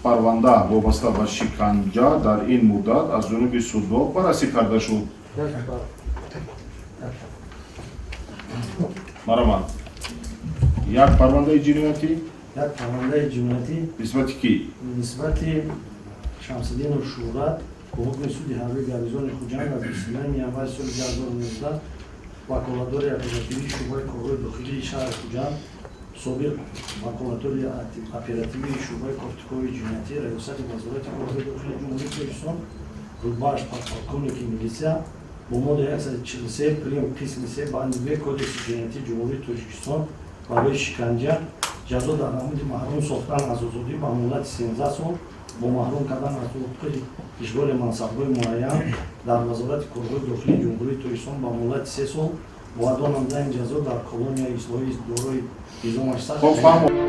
Парванда вобаста ба шиканҷа дар ин муддат аз ҷониби судҳо баррасӣ карда шуд? Марҳамат, як парвандаи ҷиноятӣ. Як парвандаи ҷиноятӣ. Нисбати кӣ? Нисбати Шамсиддинов Шӯҳрат бо ҳукми суди ҳарбии гарнизони Хуҷанд аз 29 январи соли 2019, ваколатдори оперативии шӯъбаи корҳои дохилии шаҳри Хуҷанд, собиқ ваколатдори оперативии шӯъбаи кофтукови ҷиноятӣ Раёсати Вазорати корҳои дохилии Ҷумҳурии Тоҷикистон, рутбааш подполковники милитсия, бо моддаи 143 прим қисми 3 банди б Кодекси ҷиноятии Ҷумҳурии Тоҷикистон барои шиканҷа, ҷазо дар намуди маҳрум сохтан аз озодӣ ба муҳлати 13 сол бо маҳрум кардан аз ҳуқуқи ишғоли мансабҳои муайян дар Вазорати корҳои дохилии Ҷумҳурии Тоҷикистон ба муҳлати 3 сол бо адо намудани ҷазо дар колонияи ислоҳии дорои низомаш сахт. Хоб, фаҳмо.